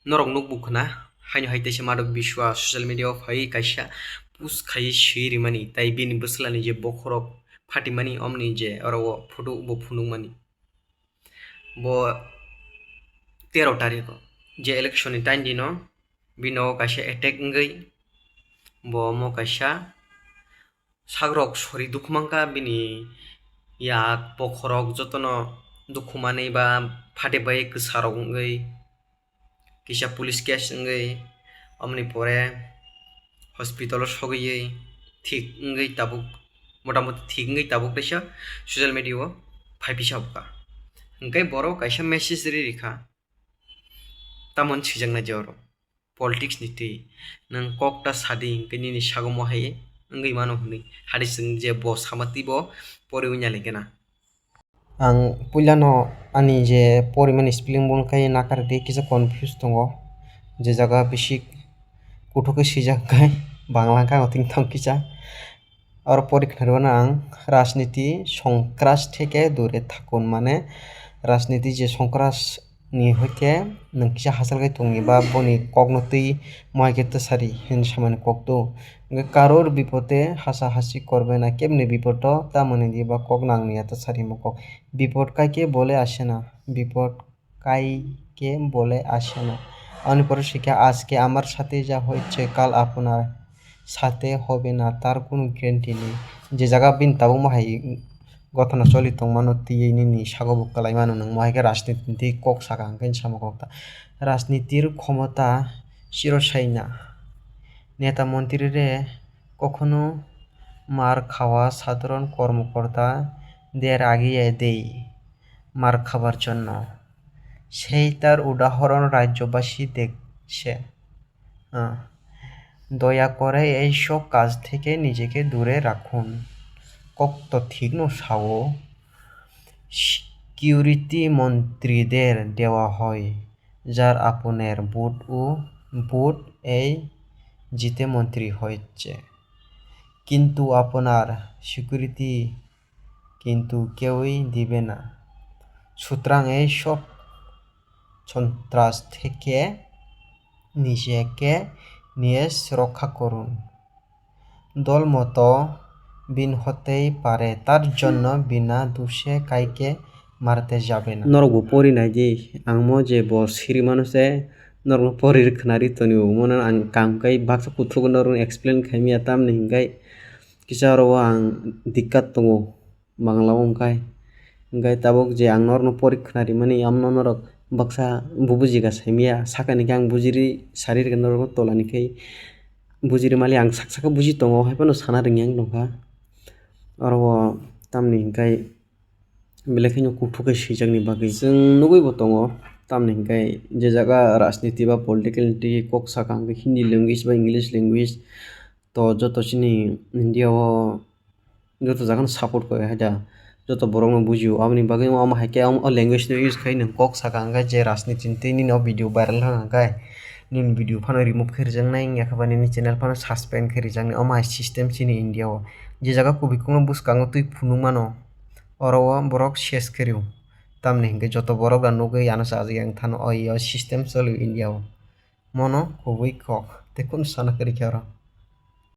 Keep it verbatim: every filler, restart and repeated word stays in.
Norok nukbo khna, haino hai teisa Madhok Biswa social media o phai kaisa post khai swi rimani, tai bini bwslani je bokhorok phatimani omni je oro o photo bo phunukmani. Bo tero tarikh o je election ni time dino bino kaisa attack wngwi bo omo kaisa sakrok sori dukhu mankha, bini yak bokhorok jotono dukhu manwi ba phate bai kwsarok wngwi kisa police case wngwi, omoni pore hospital o sogwi thik wngwi tabuk, motamoti thik wngwi tabuk teisa social media o phai pisa bwkha. Hwnkhe borok kaisa message ri rikha, tamoni swijaknai je oro politics ni twi nwng kok ta sadi hwnkhe nini sago mohai wngwi mano hwnwi, hadi chwng je bo sama twi bo poriwi nalikhena. Ang puilano ani je porimani spelling bo wngkha nakar di kisa confuse tongo, je jaga bisi kuthuk khe swijak khai bangla wngkha tongthok kisa. Oro pori khwnarwino ang rajniti songkras theke dure thakun, mane rajniti je songkras ni hoite nwng kisa hachal khai tongni ba boni kokno twi mohai khe twsari hinwi samani kokto. Hwnkhe karor bipote hasa hasi korbe na, kebni bipoto tamoni di ba kok nangni ya twsari mo kok. Bipot kai ke bole ashe na, bipot kai ke bole ashe na. Ani pore sikha, aske amar sathe ja hoyche, kal apnar sathe hobe na, tar kono guarantee nei. Je jaga bini tabuk mohai gothana choli tongmano twiwi nini sago bo kwlai mano, nwng mohai khe rajniti kok saka hwnkhe samo kok ta. Rajnitir khomota chirosai na. Neta montri re kokhono mar khawa, sadharon kormokorta der agiye dei mar khabar jonno. Sei tar udahoron rajyobasi dekse. Ah, দয়া করে এই সব কাজ থেকে নিজেকে দূরে রাখুন। Kok to thikno sao, security মন্ত্রীদের দেওয়া হয়, যার আপনার ভোট ও ভোট এই জিতে মন্ত্রী হয়েছে, কিন্তু আপনার সিকিউরিটি কিন্তু কেউই দিবে না। সুতরাং এই সব সন্ত্রাস থেকে নিজেকে নিজ রক্ষা করুন। দল মত ভিন্ন হতেই পারে, তার জন্য বিনা দোষে কাউকে মারতে যাবে না। Norok bo pori nai di, ang mo je bo siri mano se, norok no pori khwnari toni bo, mono ang kam kai baksa kuthuk norok no explain khai maya, tamni hinkai kisa oro o ang dikkat tongo. Bangla o wngkha. Hwnkhe tabuk je ang norokno pori khwnarimani, amno norok baksa bo bujiga saimaya, sakani khe ang bujiri sari rwkha norokno tolani khe bujiri mali ang sak saka buji tongo, haiphano sana rwngya wng tongkha. Oro o tamni hwnkhe belai kheno kuthuk khe swijakni bagwi chwng nugwi bo tongo. Tamni hwnkhe je jaga rajniti ba political ni twi kok saka hwnkhe Hindi language ba English language to joto chini India o joto jaga no support koi hai da, joto borok no bujio, aboni bagwi omo hai khe o language no use khai nwng kok saka hwnkhe je rajniti ni twi nini o video viral wngkha hwnkhe nini video phano remove khe rijak nai wngya khe ba nini channel phano suspend khe rijak nai, omo hai system chini India o, je jaga kubui kok no bwskango twi phunuk mano oro o borok ses khe rio, tamni hwnkhe joto borok da nugwi ano chajak yang thano o system choli o India o. Mono kubui kok tei kunu sana kwrwi khe oro.